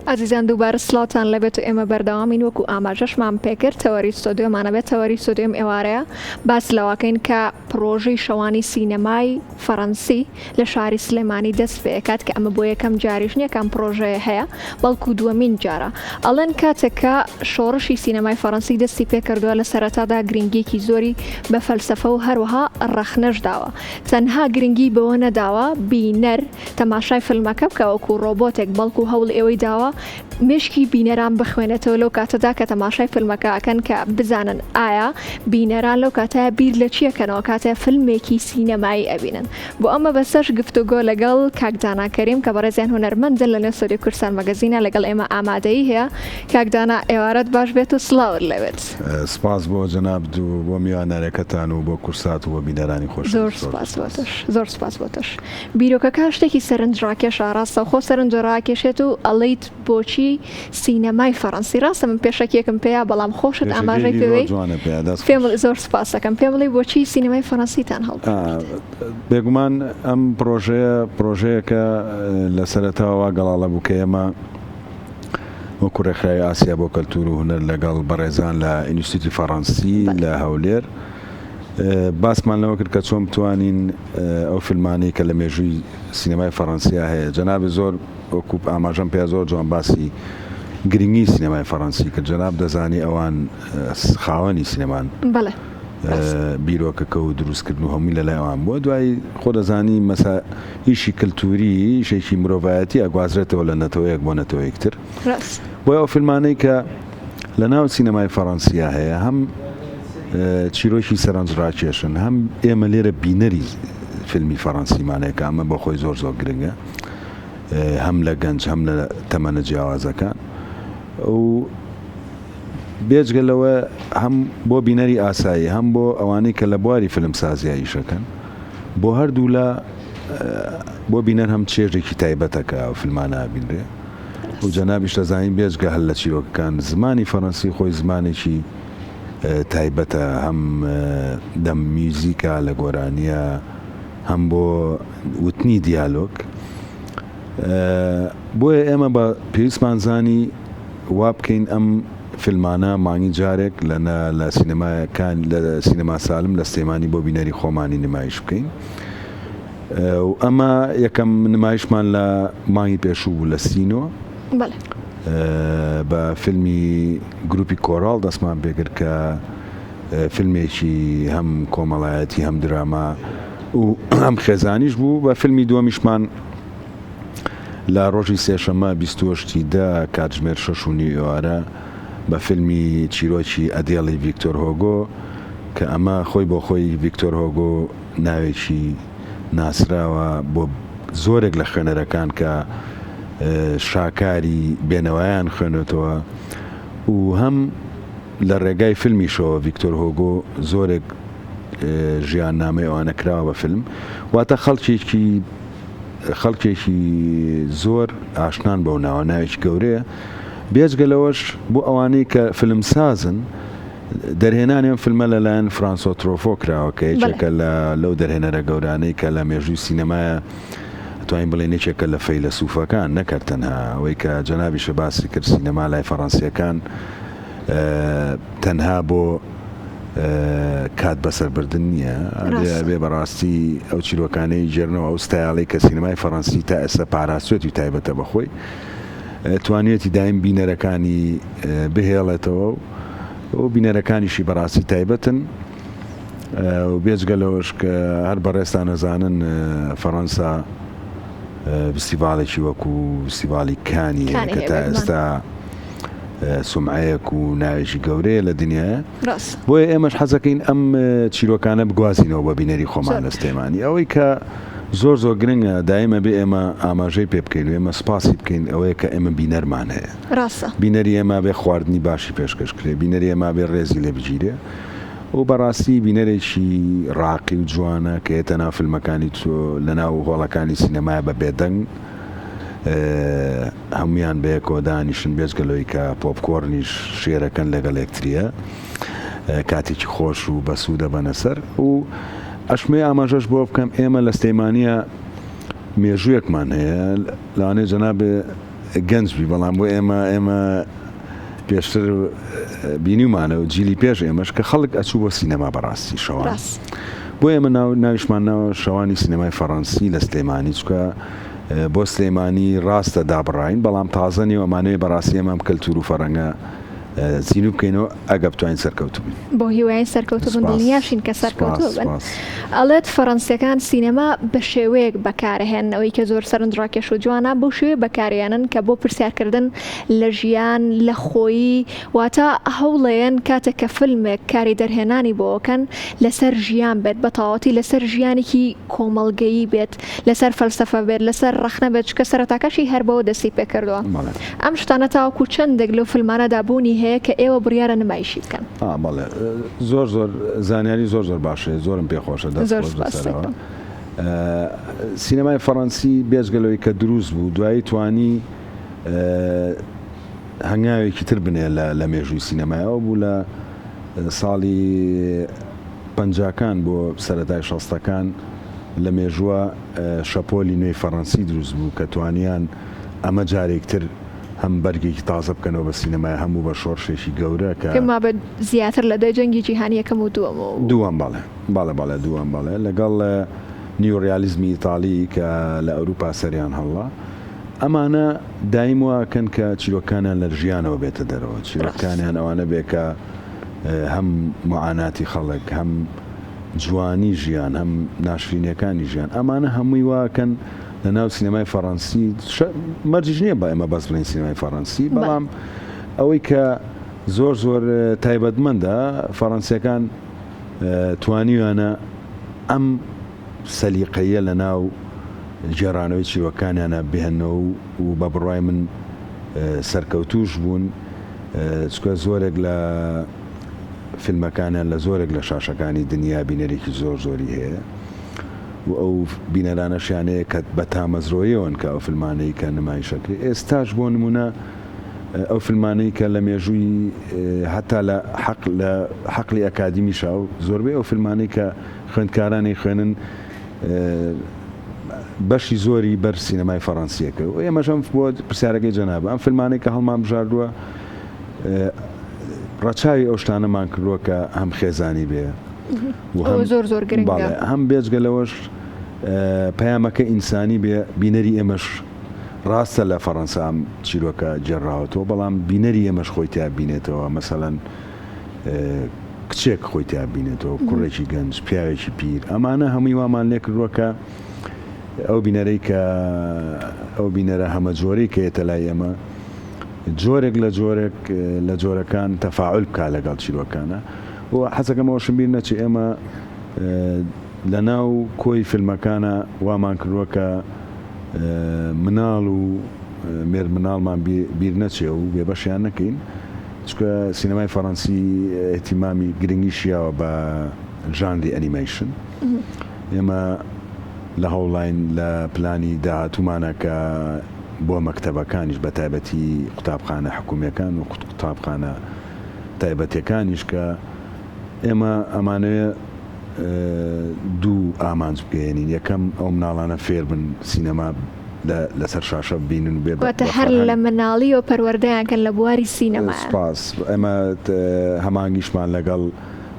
ئازیزان دووبارە سڵاوتان لێبێت و ئێمە بەردەوامین وەکو ئاماژەشمان پێکرد تەوەری ستۆدیۆمانە بێت تەوەری ستۆدیۆم ئێوارەیە باس لەوەکەین کە پڕۆژەی شەوانی سینەمای فەڕەنسی لە شاری سلێمانی دەست پێکات کە ئەمە بۆ یەکەم جاریش نییە کە ئەم پڕۆژەیە هەیە بەڵکو دووەمین جارە ئەڵێن کاتێک کە شۆڕشی سینەمای فەڕەنسی دەستی پێکردووە لە سەرەتادا گرنگیەکی زۆری بە فەلسەفە و هەروەها ڕەخنەش داوە تەنها گرنگی بەوە نەداوە بینەر تەماشای فیلمەکە بکە وەکو ڕۆبۆتێک بەڵکو هەوڵی ئەوەی داوە مێشکی بینەران بخوێنێتەوە لەو کاتەدا کە تەماشای فیلمەکە ئەکەن کە بزانن ئایا بینەران لەو کاتەیا بیر لە چی ئەکەنەوە کاتێ فیلمێکی سینەمایی ئەبینن بۆ ئەم مەبەستەش گفتوگۆ لەگەڵ کاک دانا کەریم کە بەڕێزیان هونەرمەندن لە نێو ستۆدیۆی کوردستان مەگەزینە لەگەڵ ئێمە ئامادەیی هەیە کاک دانا ئێوارەت باش بێت و سڵاوت لێبێت. سپاس بۆ جەنابت و بۆ میوانداریەکەتان و بۆ کورسات و بۆ بینەرانی خۆشەویست. زۆر سپاس بۆ تۆش زۆر سپاس بۆ تۆش. بیرۆکەکە شتێکی سەرنجڕاکێشە، ڕاستەوخۆ سەرنجڕاکێشێت و ئەڵێیت بۆچی سینەمای فەڕەنسی؟ ڕاستە من پێشەکیەکم پێیە بەڵام خۆشت ئاماژەی پێشەکیەکی زۆر پێوەی جوانە پێیە دەست پێم خۆش. بڵێ زۆر سپاس دەکەم پێم بڵێ بۆچی سینەمای فەڕەنسیتان هەڵبژارد؟ بێگومان ئەم پڕۆژەیە پڕۆژەیەکە لە سەرەتاوە وا گەڵاڵە بوو کە ئێمە وەکو ڕێکخراوی ئاسیا بۆ کەلتوور و هونەر لەگەڵ بەڕێزان لە ئینستیتوتی فەڕەنسی بەڵێ. لە هەولێر باسمان لەوە کرد کە چۆن بتوانین ئەو فیلمانەی کە لە مێژووی سینەمای فەڕەنسیا هەیە جەنابی زۆر وەکو ئاماژەم پێ زۆر جوان باسی گرنگی سینەمای فەڕەنسی کرد جەناب دەزانی ئەوان خاوەنی سینەمان بەڵێ بیرۆکەکە و دروستکردن و هەمووی لەلای ئەوان بووە دوای خۆ دەزانی مەسا ئیشی کللتوری ئیشێکی مرۆڤایەتی ئەگوازرێتەوە لە نەتەوەیەک بۆ نەتەوەیەکتر بۆیە ئەو فیلمانەی کە لە ناو سینەمای فەڕەنسیا هەیە هەم چیرۆکی سەرنجڕاکێشن هەم ئێمە لێرە بینەری فیلمی فەڕەنسیمان هەیە کە ئەمە بۆ خۆی زۆر زۆر گرنگە هەم لە گەنج هەم لە تەمەنە جیاوازەکان و بێجگە لەوە هەم بۆ بینەری ئاسایی هەم بۆ ئەوانەی کە لە بواری فیلمسازیا ئیشەکەن بۆ هەردوولا بۆ بینەر هەم چێژێکی تایبەتە کە ئەو فیلمانە ئەبینرێ و جەنابیش دەزانین بێجگە هەر لە چیرۆکەکان زمانی فەرەنسی خۆی زمانێکی تایبەتە هەم دەم میوزیکە لە گۆرانیە هەم بۆ وتنی دیالۆگ بۆیە ئێمە بە پێویستمان زانی وا بکەین ئەم فیلمانە مانگی جارێک لە لە سینەماکان لە سینەما سالم لە سلێمانی بۆ بینەری خۆمانی نمایش بکەین و ئەمە یەکەم نمایشمان لە مانگی پێشوو بوو لە سینۆ بە فیلمی گروپی کۆراڵ دەستمان پێکرد کە فیلمێکی هەم کۆمەڵایەتی هەم دراما و هەم خێزانیش بوو بە فیلمی دووەمیشمان لە ڕۆژی سێشەممە 28 دە کاتژمێر 6 و نیو ئێوارە بە فیلمی چیرۆکی ئەدێڵی ڤیکتۆر هۆگۆ کە ئەمە خۆی بۆ خۆی ڤیکتۆر هۆگۆ ناوێکی ناسراوە بۆ زۆرێک لە خوێنەرەکان کە شاکاری بێنەوایان خوێنێتەوە و هەم لە ڕێگای فیلمیشەوە ڤیکتۆر هۆگۆ زۆرێک ژیاننامەی ئەوانە کراوە بە فیلم واتە خەڵکێکی خەڵکێکی زۆر ئاشنان بەو ناوە ناوێکی گەورەیە بێجگە لەوەش بۆ ئەوانەی کە فیلمسازن دەرهێنانی ئەم فیلمە لەلایەن فرانسۆ ترۆفۆ کراوە کە یەکێکە لە لەو دەرهێنەرە گەورانەی کە لە مێژووی سینەمایە توانین بڵێین یەکێکە لە فەیلەسوفەکان نەک هەر تەنها ئەوەی کە جەنابیشە باسی کرد سینەما لای فەڕەنسیەکان تەنها بۆ کات بەسەربردن نییە ئەبێ بەڕاستی ئەو چیرۆکانەی گێرنەوە ئەو ستایڵی کە سینەمای فەڕەنسی تا ئێستا پاراستوێتی تایبەتە بەخۆی توانیویەتی دایم بینەرەکانی بهێڵێتەوە و بینەرەکانیشی بەڕاستی تایبەتن و بێجگە لەوەش کە هەر بەڕێزتان ئەزانن فەڕەنسا فستیڤاڵێکی وەکو فستیڤاڵی کانی هەیە کە تا ئێستا سومعەیەک و ناوێکی گەورەیە لە دنیاە بۆیە ئێمەش حەزەکەین ئەم چیرۆکانە بگوازینەوە بە بینەری خۆمان لە سلێمانی ئەوەی کە زۆر زۆر گرنگە دایم ئەبێ ئێمە ئاماژەی پێ بکەین و ئێمە سپاسی بکەین ئەوەیە کە ئێمە بینەرمان هەیە. ڕاستە. بینەری ئێمە ئەبێ خواردنی باشی پێشکەش کرێ، بینەری ئێمە ئەبێ ڕێزی لێ بگیرێ و بەڕاستی بینەرێکی ڕاقی و جوانە کە یەتە ناو فیلمەکانی تۆ لە ناو هۆڵەکانی سینەمایە بە بێدەنگ هەموویان بەیەکەوە دانیشن بێجگە لەوەی کە پۆپکۆرنیش شێرەکەن لەگەڵ یەکتریە. کاتێکی خۆش و بەسوودە بەنە سەر و ئەشمەوێ ئاماژەش بۆ بکەم ئێمە لە سلێمانیە مێژوویەکمان هەیە لەوانەیە جەنابێ گەنج بی بەڵام بۆ ئێمە ئێمە پێشتر بینیومانە و جیلی پێش ئێمەش کە خەڵک ئەچوو بۆ سینەما بەڕاستی شەوان بۆ ئێمە ناو ناویشمان ناوە شەوانی سینەمای فەڕەنسی لە سلێمانی چکە بۆ سلێمانی ڕاستە دابڕین بەڵام تازە نیوە ئەمانەوێ بەڕاستی ئێمە ئەم کەلتور و فەرەنگە زینوو بکەینەوە ئەگە بتوانین سەرکەوتوو بین. بەو هیوایەین سەرکەوتوو بن، دڵنیاشین کە سەرکەوتوو بن. ئەڵێت فەڕەنسیەکان سینەما بە شێوەیەک بەکارەهێنن ئەوەی کە زۆر سەرنجڕاکێش و جوانە بەو شێوەیە بەکارێنن کە بۆ پرسیارکردن لە ژیان لە خۆیی واتە هەوڵەیەن کاتێک کە فیلمێک کاری دەرهێنانی بۆ ئەکەن لەسەر ژیان بێت بە تەواوەتی لەسەر ژیانێکی کۆمەڵگەیی بێت لەسەر فەلسەفە بێت لەسەر ڕەخنە بێت چونکە سەرەتاکەشی هەر بەوە دەستی پێکردووە ئەم شتانە تاوەکو چەندێک لەو فیلمانەدا بوونی هەیە کە ئێوە بڕیارە نمایشی بکەن؟ ئا بەڵێ زۆر زۆر زانیاری زۆر زۆر باشە زۆرم پێ خۆشە دەست زۆر خۆش سپاس لەسەرەوە دەکەم. سینەمای فەڕەنسی بێجگە لەوەی کە دروست بوو دوایی توانی هەنگاوێکی تر بنێ لە لە مێژووی سینەمای ئەوە بوو لە ساڵی پەنجاکان بۆ سەرەتای شەستەکان لە مێژووە شەپۆلی نوێی فەڕەنسی دروست بوو کە توانیان ئەمە جارێکتر هەم بەرگێکی تازە بکەنەوە بە سینەمای هەم بوو بە شۆڕشێکی گەورە کە. پێم وابێت زیاتر لە دوای جەنگی جیهانی یەکەم و دووەمەوە بوو. دووەم بەڵێ. بەڵێ بەڵێ دووەم بەڵێ لەگەڵ نیوڕیالیزمی ئیتاڵی کە لە ئەوروپا سەریان هەڵا. ئەمانە دایم وا ئەکەن کە چیرۆکەکانیان لە ژیانەوە بێتە دەرەوە. چیرۆکەکانیان ئەوانە بێ کە هەم موعاناتی خەڵک، هەم جوانی ژیان، هەم ناشرینیەکانی ژیان، ئەمانە هەمووی وا ئەکەن لە ناو سینەمای فەڕەنسی، مەرجیش نییە بە ئێمە بەس بڵێین سینەمای فەڕەنسی، بەڵام ئەوەی کە زۆر زۆر تایبەتمەندە فەڕەنسیەکان توانیویانە ئەم سەلیقەیە لە ناو گێڕانەوەی چیرۆکەکانیانا بهێننەوە و بە بڕوای من سەرکەوتووش بوون، چونکە زۆرێک لە فیلمەکانیان لە زۆرێک لە شاشەکانی دنیا بینەرێکی زۆر زۆری هەیە و ئەو بینەرانەشیان هەیە کە بە تامەزرۆیەوەن کە ئەو فیلمانەی کە نمایش ئەکرێ ئێستاش بۆ نمونە ئەو فیلمانەی کە لە مێژووی هەتا لە حەق لە حەقلی ئەکادیمیشا و زۆربەی ئەو فیلمانەی کە خوێندکاران ئەیخوێنن بەشی زۆری بەر سینەمای فەڕەنسیەکە و ئێمەش ئەم بۆ پرسیارەکەی جەنابە ئەم فیلمانەی کە هەڵمان بژاردووە ڕەچاوی ئەو شتانەمان کردووە کە هەم خێزانی بێ و هەم زۆر زۆر گرنگە هەم بێجگە لەوەش پەیامەکە ئینسانی بێ بینەری ئێمەش ڕاستە لە فەڕەنسا ئەم چیرۆکە گێڕراوەتەوە بەڵام بینەری ئێمەش خۆی تیا بینێتەوە مەسەلەن کچێک خۆی تیا بینێتەوە، کوڕێکی گەنج، پیاوێکی پیر، ئەمانە هەمووی وامان لێکردووە کە ئەو بینەرەی کە ئەو بینەرە هەمەجۆرەی کە یەتە لای ئێمە جۆرێک لە جۆرێک لە جۆرەکان تەفاعول بکا لەگەڵ چیرۆکانە و حەزەکەم ئەوەشم بیر نەچێ ئێمە لە ناو کۆی فیلمەکانە وامان کردووە کە مناڵ و مێردمناڵمان بیر نەچێ و بێبەشیان نەکەین. چونکە سینەمای فەڕەنسی ئیهتیمامی گرنگی شیاوە بە ژانری ئەنیمەیشن. ئێمە لە هەوڵاین لە پلانی داهاتوومانە کە بۆ مەکتەبەکانیش بە تایبەتی قوتابخانە حکومییەکان و قوتابخانە تایبەتیەکانیش کە ئێمە ئەمانەوێ دوو ئامانج بگەیەنین یەکەم ئەو مناڵانە فێربن سینەما لەسەر شاشە ببینن و بێ بە واتە هەر لە مناڵیەوە پەروەردەیان کەن لە بواری سینەمایە. سوپاس. ئێمە هەماهەنگیشمان لەگەڵ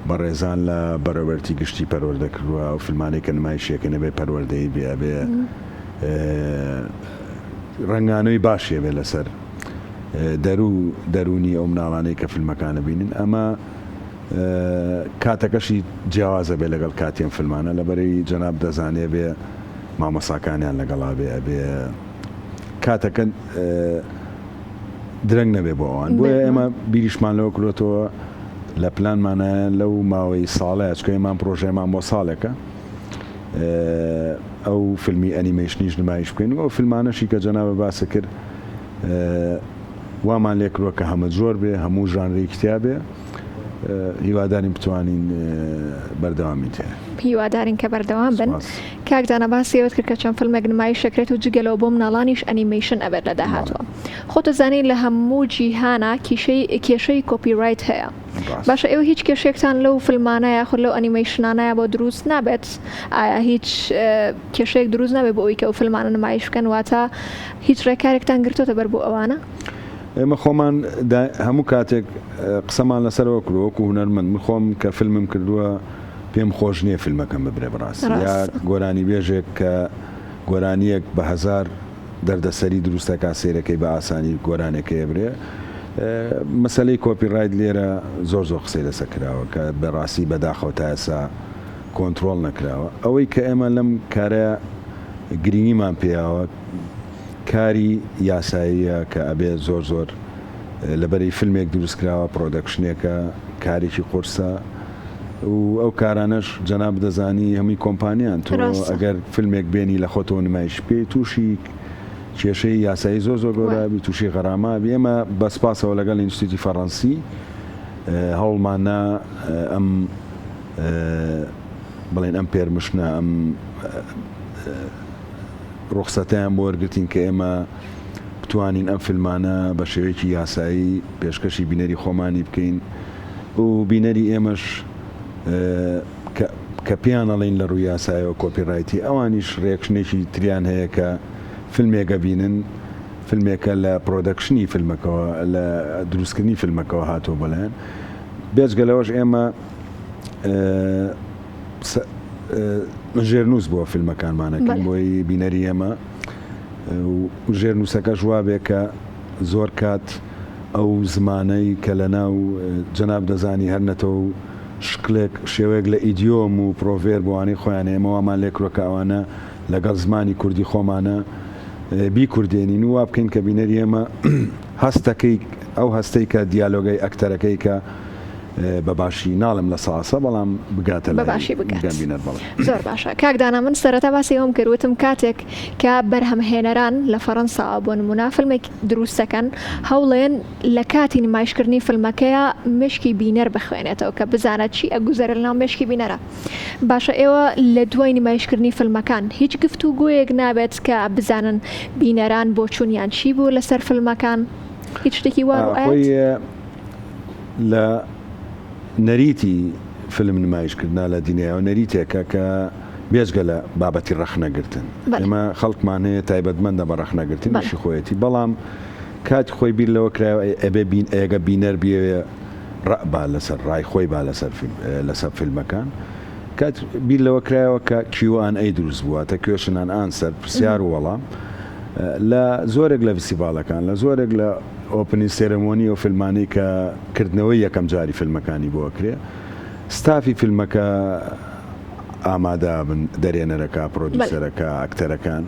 بەڕێزان لە بەڕێوەبەرێتی گشتی پەروەردە کردووە، ئەو فیلمانەی کە نمایشی ئەکەین ئەبێ پەروەردەیی بێ، ئەبێ ڕەنگانەوەی باشی هەبێ لەسەر دەروو دەروونی ئەو مناڵانەی کە فیلمەکان ئەبینن. ئەمە کاتەکەشی جیاواز ئەبێ لەگەڵ کاتی ئەم فیلمانە لەبەرەی جەناب دەزانێ بێ مامۆستاکانیان لەگەڵا بێ ئەبێ کاتەکە درەنگ نەبێ بۆ ئەوان بۆیە ئێمە بیریشمان لەوە کردۆتەوە لە پلانمانە لەو ماوەی ساڵەیە چکە ئێمان پرۆژەمان بۆ ساڵێکە ئەو فیلمی ئەنیمەیشنیش نمایش بکەین و ئەو فیلمانەشی کە جەنابە باسە کرد وامان لێکردوە کە هەمە جۆر بێ هەموو ژانرێکی تیا بێ. هیوادارین بتوانین بەردەوام بین تێیان. هیوادارین کە بەردەوام بن. سوپاس. کاک دانا باسی ئەوەت کرد کە چەند فیلمێک نمایش ئەکرێت و جگە لەوە بۆ مناڵانیش ئەنیمەیشن ئەبێت لە داهاتووە. خۆت ئەزانی لە هەموو جیهانا کیشەی کێشەی copyright هەیە. ڕاستە. باشە ئێوە هیچ کێشەیەکتان لەو فیلمانە یاخود لەو ئەنیمەیشنانەیا بۆ دروست نابێت؟ ئایا هیچ کێشەیەک دروست نابێت بۆ ئەوەی کە ئەو فیلمانە نمایش بکەن؟ واتە هیچ ڕێکارێکتان گرتۆتە بەر بۆ ئەوانە؟ ئێمە خۆمان هەموو کاتێک قسەمان لەسەرەوە کردووە وەکو هونەرمەند من خۆم کە فیلمم کردووە پێم خۆش نییە فیلمەکەم ببرێ بەڕاستی یا گۆرانیبێژێک کە گۆرانییەک بە هەزار دەردەسەری دروست دەکات سەیرەکەی بە ئاسانی گۆرانێکەیە برێ مەسەلەی copyright لێرە زۆر زۆر قسەی لەسەر کراوە کە بەڕاستی بەداخەوە تا ئێستا کۆنترۆڵ نەکراوە ئەوەی کە ئێمە لەم کارە گرینگیمان پێیاوە کاری یاساییە کە ئەبێ زۆر زۆر لەبەری فیلمێک دروست کراوە production ێکە کارێکی قورسە و ئەو کارانەش جەناب دەزانی هەمووی کۆمپانیان تۆ ئەگەر فیلمێک بێنی لە خۆتەوە نمایش بکەی تووشی کێشەی یاسایی زۆر زۆر گەورە بی تووشی غەرامە بی ئێمە بە سپاسەوە لەگەڵ ئینستیتوتی فەڕەنسی هەوڵمان نا ئەم بڵێن ئەم permission ە ئەم ڕوخسەتیان بۆ وەرگرتین کە ئێمە بتوانین ئەم فیلمانە بە شێوەیەکی یاسایی پێشکەشی بینەری خۆمانی بکەین و بینەری ئێمەش کە پێیان ئەڵێین لە ڕووی یاسایەوە copyright ی ئەوانیش reaction ێکی تریان هەیە کە فیلمێک ئەبینن فیلمێکە لە production ی فیلمەکەوە لە دروستکردنی فیلمەکەوە هاتووە بۆ لایان بێجگە لەوەش ئێمە ژێرنووس بۆ فیلمەکانمانەکەین بۆی بینەری ئێمە و ژێرنووسەکەش وابێ کە زۆر کات ئەو زمانەی کە لە ناو جەناب دەزانی هەر نەتەوە و شکلێک شێوەیەک لە ئیدیۆم و proverb وانەی خۆیان ئێمە وامان لێ کردوە کە ئەوانە لەگەڵ زمانی کوردی خۆمانە بیکوردێنین و وا بکەین کە بینەری ئێمە هەستەکەی ئەو هەستەی کە دیالۆگەی ئەکتەرەکەی کە بە باشی ناڵێم لە ساسە بەڵام بگاتە بە باشی بگات بینەر بەڵێ. زۆر باشە کاک دانا من سەرەتا باسی ئەوەم کرد وتم کاتێک کە بەرهەمهێنەران لە فەرەنساوە بۆ نمونە فیلمێک دروست دەکەن هەوڵێن لە کاتی نمایشکردنی فیلمەکەیا مێشکی بینەر بخوێنێتەوە کە بزانە چی ئەگوزەرێ لەناو مێشکی بینەرا باشە ئێوە لە دوای نمایشکردنی فیلمەکان هیچ گفتوگۆیەک نابێت کە بزانن بینەران بۆچونیان چی بوو لەسەر فیلمەکان هیچ شتێکی وا ڕوئەیات؟ لە نەریتی فیلم نمایش کردنا لە دنیاوە نەریتێکە کە بێجگە لە بابەتی ڕەخنەگرتن ئێمە خەڵکمان هەیە تایبەتمەندە بە ڕەخنەگرتن ئیشی خۆیەتی بەڵام کاتی خۆی بیر لەوە کرایەوە ئەبێ بین ئێگە بینەر بیەوێ ڕەئ با لەسەر ڕای خۆی با لەسەر فیلم لەسەر فیلمەکان کات بیر لەوە کرایەوە کە Q and A دروست بووە تە question and answer پرسیار و وەڵام لە زۆرێک لە فیستیڤاڵەکان لە زۆرێک لە opening ceremony ئەو فیلمانەی کە کردنەوەی یەکەم جاری فیلمەکانی بۆ ئەکرێ ستافی فیلمەکە ئامادە بن دەرێنەرەکە producer ەکە ئەکتەرەکان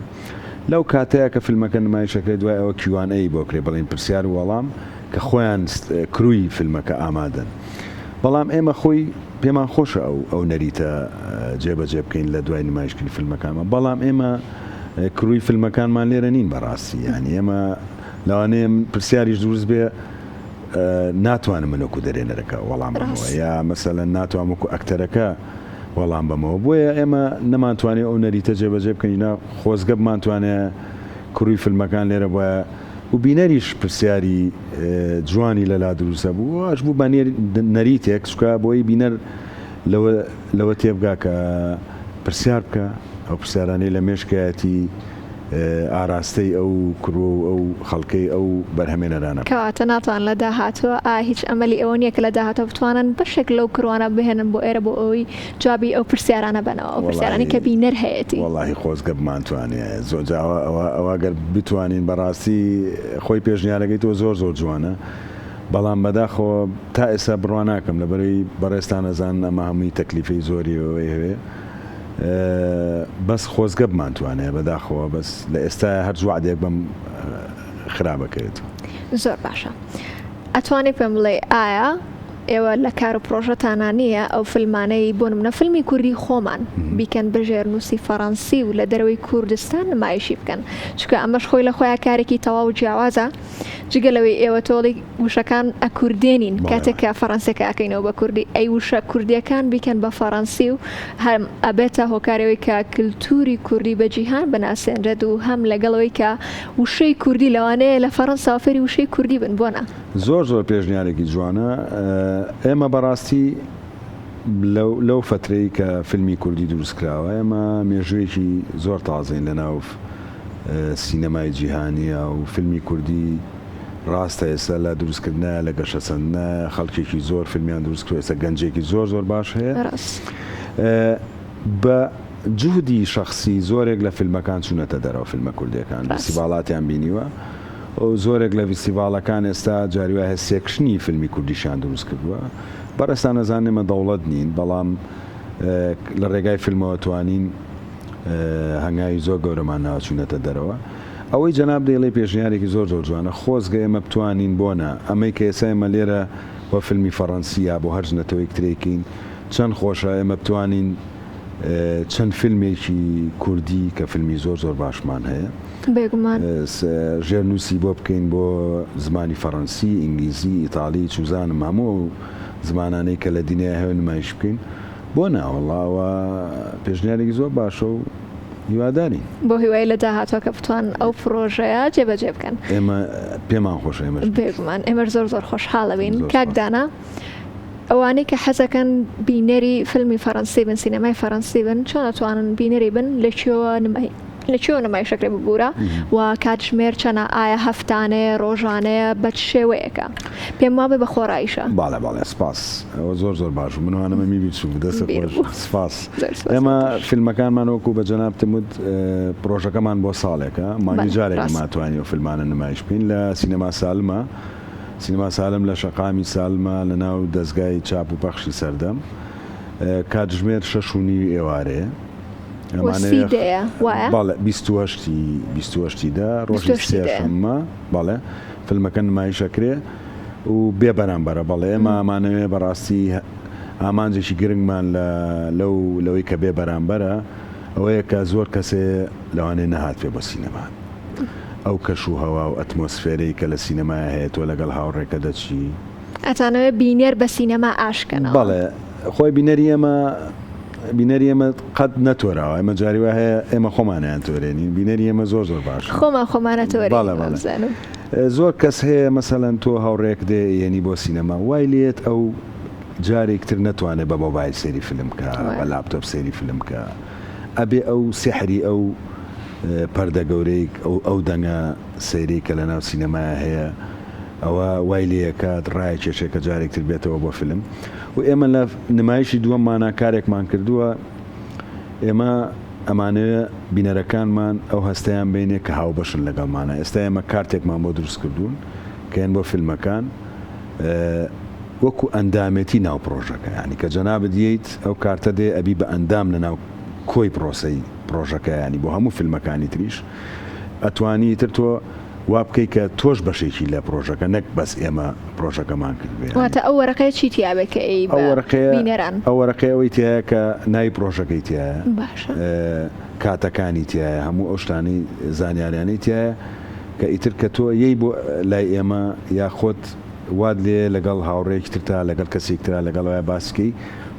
لەو کاتەیە کە فیلمەکە نمایشەکرێت دوای ئەوە Q and A بۆ کرێ بڵین پرسیار و وەڵام کە خۆیان crew ی فیلمەکە ئامادەن بەڵام ئێمە خۆی پێمان خۆشە ئەو ئەو نەریتە جێبەجێ بکەین لە دوای نمایشکردنی فیلمەکانمان بەڵام ئێمە crew ی فیلمەکانمان لێرە نین بەڕاستی یانی ئێمە لەوانەیە پرسیاریش دروست بێ ناتوانم من وەکو دەرێنەرەکە وەڵام بەمەوە یا مەسەلەن ناتوانم وەکو ئەکتەرەکە وەڵام بەمەوە بۆیە ئێمە نەمانتوانی ئەو نەریتە جێبەجێ بکەین نا خۆزگە بمانتوانێ crew ی فیلمەکان لێرە بوایە و بینەریش پرسیاری جوانی لەلا دروستە بوو واش بوو بە نەریتێک چکە بۆی بینەر لەوە لەوە تێبگا کە پرسیار بکە ئەو پرسیارانەی لە مێشکایەتی ئاراستەی ئەو crew و ئەو خەڵکەی ئەو بەرهەمێنەرانە بکات. کەواتە ناتوانن لە داهاتووە، ئایا هیچ ئەمەلی ئەوە نییە کە لە داهاتووە بتوانن بەشێک لەو crew انە بهێنن بۆ ئێرە بۆ ئەوەی جوابی ئەو پرسیارانە بەنەوە، ئەو پرسیارانەی کە بینەر هەیەتی؟ وەڵاهی خۆزگە بمانتوانیایە زۆر جا ئەوە ئەوە ئەوە گەر بتوانین بەڕاستی خۆی پێشنیارەکەی تۆ زۆر زۆر جوانە بەڵام بەداخەوە تا ئێستا بڕوا ناکەم لەبەرئەوەی بەڕێزتان ئەزانن ئەمە هەمووی تەکلیفەی زۆری ئەوەی هەیە. بەس خۆزگە بمانتوانایە بەداخەوە بەس لە ئێستایا هەرچ وەعدێک بەم خراپ ئەکەوێتەوە. زۆر باشە ئەتوانی پێم بڵێی ئایا ئێوە لە کار و پڕۆژەتانا نییە ئەو فیلمانەی بۆ نمونە فیلمی کوردی خۆمان بیکەن بە ژێرنووسی فەڕەنسی و لە دەرەوەی کوردستان نمایشی بکەن چونکە ئەمەش خۆی لە خۆیا کارێکی تەواو جیاوازە. جگە لەوەی ئێوە تۆڵی وشەکان ئەکوردێنین کاتێک کە فەڕەنسیەکە ئەکەینەوە بە کوردی ئەی وشە کوردیەکان بیکەن بە فەڕەنسی و هەم ئەبێتە هۆکارەوەی کە کلتوری کوردی بە جیهان بناسێنرێت و هەم لەگەڵەوەی کە وشەی کوردی لەوانەیە لە فەڕەنساوە فێری وشەی کوردی بن بۆ نا؟ زۆر زۆر پێشنیارێکی جوانە ئێمە بەڕاستی لەو لەو فەترەی کە فیلمی کوردی دروست کراوە ئێمە مێژوویەکی زۆر تازەین لەناو سینەمای جیهانیە و فیلمی کوردی ڕاستە ئێستا لە دروستکردنایە لە گەشەسەندنایە خەڵکێکی زۆر فیلمیان دروست کردوە ئێستا گەنجێکی زۆر زۆر باش هەیە بە جوهدی شەخسی زۆرێک لە فیلمەکان چوونەتە دەرەوە فیلمە کوردیەکان فیستیڤاڵاتیان بینیوە و زۆرێک لە فیستیڤاڵەکان ئێستا جاری وایە section ی فیلمی کوردیشیان دروست کردووە بەڕێزتان ئەزانن ئێمە دەوڵەت نین بەڵام لە ڕێگای فیلمەوە توانین هەنگاوی زۆر گەورەمان ناوە چوونەتە دەرەوە. ئەوەی جەناب دەیڵێی پێشنیارێکی زۆر زۆر جوانە، خۆزگە ئێمە بتوانین بۆ نا ئەمەی کە ئێستا ئێمە لێرە بۆ فیلمی فەڕەنسی یا بۆ هەرچ نەتەوەیەک ترەیکەین چەند خۆشە ئێمە بتوانین چەند فیلمێکی کوردی کە فیلمی زۆر زۆر باشمان هەیە بێگومان ژێرنووسی بۆ بکەین بۆ زمانی فەڕەنسی، ئینگلیزی، ئیتاڵی چوزانم هەموو ئەو زمانانەی کە لە دنیای هەیە نمایش بکەین بۆ نا وەڵا ئەوە پێشنیارێکی زۆر باشە و هیوادارین. بۆ هیوای لە داهاتوە کە بتوانن ئەو پڕۆژەیە جێبەجێ بکەن. ئێمە پێمان خۆشە ئێمەش بیکەین. بێگومان ئێمەش زۆر زۆر خۆشحاڵ ئەبین. کاک دانا ئەوانەی کە حەزەکەن بینەری فیلمی فەرەنسی بن سینەمای فەرەنسی بن چۆن ئەتوانن بینەری بن لە کوێوە نمای لە کوێوە نمایشەکرێ ببورە و کاتژمێر چەنە ئایا هەفتانەیە ڕۆژانەیە بە چ شێوەیەکە پێم وابێ بە خۆڕاییشە. بەڵێ بەڵێ سپاس ئەوە زۆر زۆر باش بوو من وانەمە می بیر چوو بوو دەستت خۆش سپاس ئێمە فیلمەکانمان وەکو بە جەنابتم وت پرۆژەکەمان بۆ ساڵێکە مانگی جارێک ئێمە توانین ئەو فیلمانە نمایش بکەین لە سینەما سالمە سینەما سالم لە شەقامی سالمە لە ناو دەزگای چاپ و پەخشی سەردەم کاتژمێر 6 و نیوی ئێوارەیە بەڵێ 28 دە ڕۆژی سێشەممە بەڵێ فیلمەکە نمایشەکرێ و بێ بەرامبەرە بەڵێ ئێمە ئەمانەوێ بەڕاستی ئامانجێکی گرنگمان لە لەو لەوەی کە بێ بەرامبەرە ئەوەیە کە زۆر کەسێ لەوانەیە نەهاتبێ بۆ سینەما ئەو کەش و هەوا و ئەتمۆسفێرەی کە لە سینەمایا هەیە تۆ لەگەڵ هاوڕێکە دەچی. ئەتانەوێ بینەر بە سینەما ئاشکەنەوە. بەڵێ خۆی بینەری ئێمە بینەری ئێمە قەت نەتۆراوە ئێمە جاری وا هەیە ئێمە خۆمان ئەیانتۆرێنین بینەری ئێمە زۆر زۆر باشن. خۆمان خۆمان ئەتۆرێنین بەڵێ بەڵێ وابزانم. زۆر کەس هەیە مەسەلەن تۆ هاوڕێک دێ یەنی بۆ سینەما وای لێت ئەو جارێک تر نەتوانێ بە مۆبایل سەیری فلم کا بە لاپتۆپ سەیری فلم کا ئەبێ ئەو سیحری ئەو پەردە گەورەی ئەو ئەو دەنگە سەیرەی کە لەناو سینەمایا هەیە ئەوە وای لێکات ڕایەکێشێ کە جارێک تر بێتەوە بۆ فلم و ئێمە لە نمایشی دووەممانا کارێکمان کردووە ئێمە ئەمانەوێ بینەرەکانمان ئەو هەستەیان بینێ کە هاوبەشن لەگەڵمانە ئێستا ئێمە کارتێکمان بۆ دروست کردوون کە یەن بۆ فیلمەکان وەکو ئەندامێتی ناو پڕۆژەکە یانی کە جەنابت یەیت ئەو کارتە دێ ئەبی بە ئەندام لە ناو کۆی پڕۆسەی پڕۆژەکە یانی بۆ هەموو فیلمەکانی تریش ئەتوانی تر تۆ وا بکەی کە تۆش بەشێکی لە پڕۆژەکە نەک بەس ئێمە پڕۆژەکەمان کردبێ یانی. واتە ئەو وەرەقەیە چی تیابێ کە ئەی بە بینەران؟ ئەو وەرەقەیە ئەوەی تیایە کە ناوی پڕۆژەکەی تیایە باشە. کاتەکانی تیایە هەموو ئەو شتانەی زانیاریانەی تیایە کە ئیتر کە تۆ یەی بۆ لای ئێمە یا خۆت وات لێیە لەگەڵ هاوڕێیەکی ترتا لەگەڵ کەسێکی ترا لەگەڵ ئەویا باس بکەی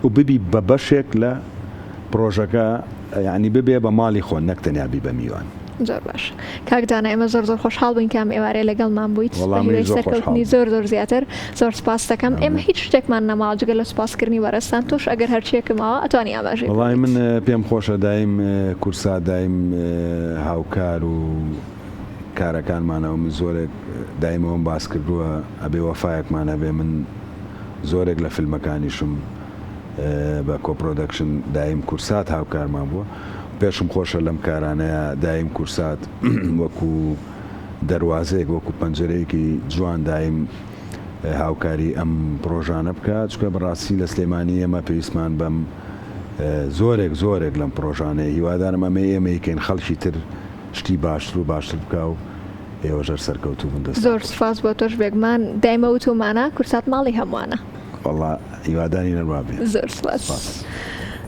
و ببی بە بەشێک لە پڕۆژەکە یانی ببێ بە ماڵی خۆت نەک تەنیا بی بە میوان. زۆر باش کاک دانا ئێمە زۆر زۆر خۆشحاڵ بووین کە ئەم ئێوارەیە لەگەڵمان بوویت بە هیوای سەرکەوتنی زۆر زۆر زیاتر زۆر سپاست دەکەم ئێمە هیچ شتێکمان نەماوە جگە لە سوپاسکردنی بەڕێزتان تۆش ئەگەر هەرچیەکە ماوە ئەتوانی ئاماژەی پێ وەڵای من پێم خۆشە دایم کورسات دایم هاوکار و کارەکانمانەوە من زۆرێک دایم ئەوەم باس کردووە ئەبێ وەفایەکمان هەبێ من زۆرێک لە فیلمەکانیشم بە co-production دایم کورسات هاوکارمان بووە پێشم خۆشە لەم کارانەیا دایم کورسات وەکو دەروازەیەک وەکو پەنجەرەیەکی جوان دایم هاوکاری ئەم پرۆژانە بکە چونکە بەڕاستی لە سلێمانی ئێمە پێویستمان بەم زۆرێک زۆرێک لەم پرۆژانەیە هیوادارم ئەمەی ئێمەی کەین خەڵکی تر شتی باشتر و باشتر بکا و ئێوەش هەر سەرکەوتوو بن دەستتان زۆر خۆش. سوپاس بۆ تۆش بێگومان دایمە وتومانە کورسات ماڵی هەمووانە. وەڵا هیوادارین هەر وا بێ. زۆر سوپاس. سوپاس.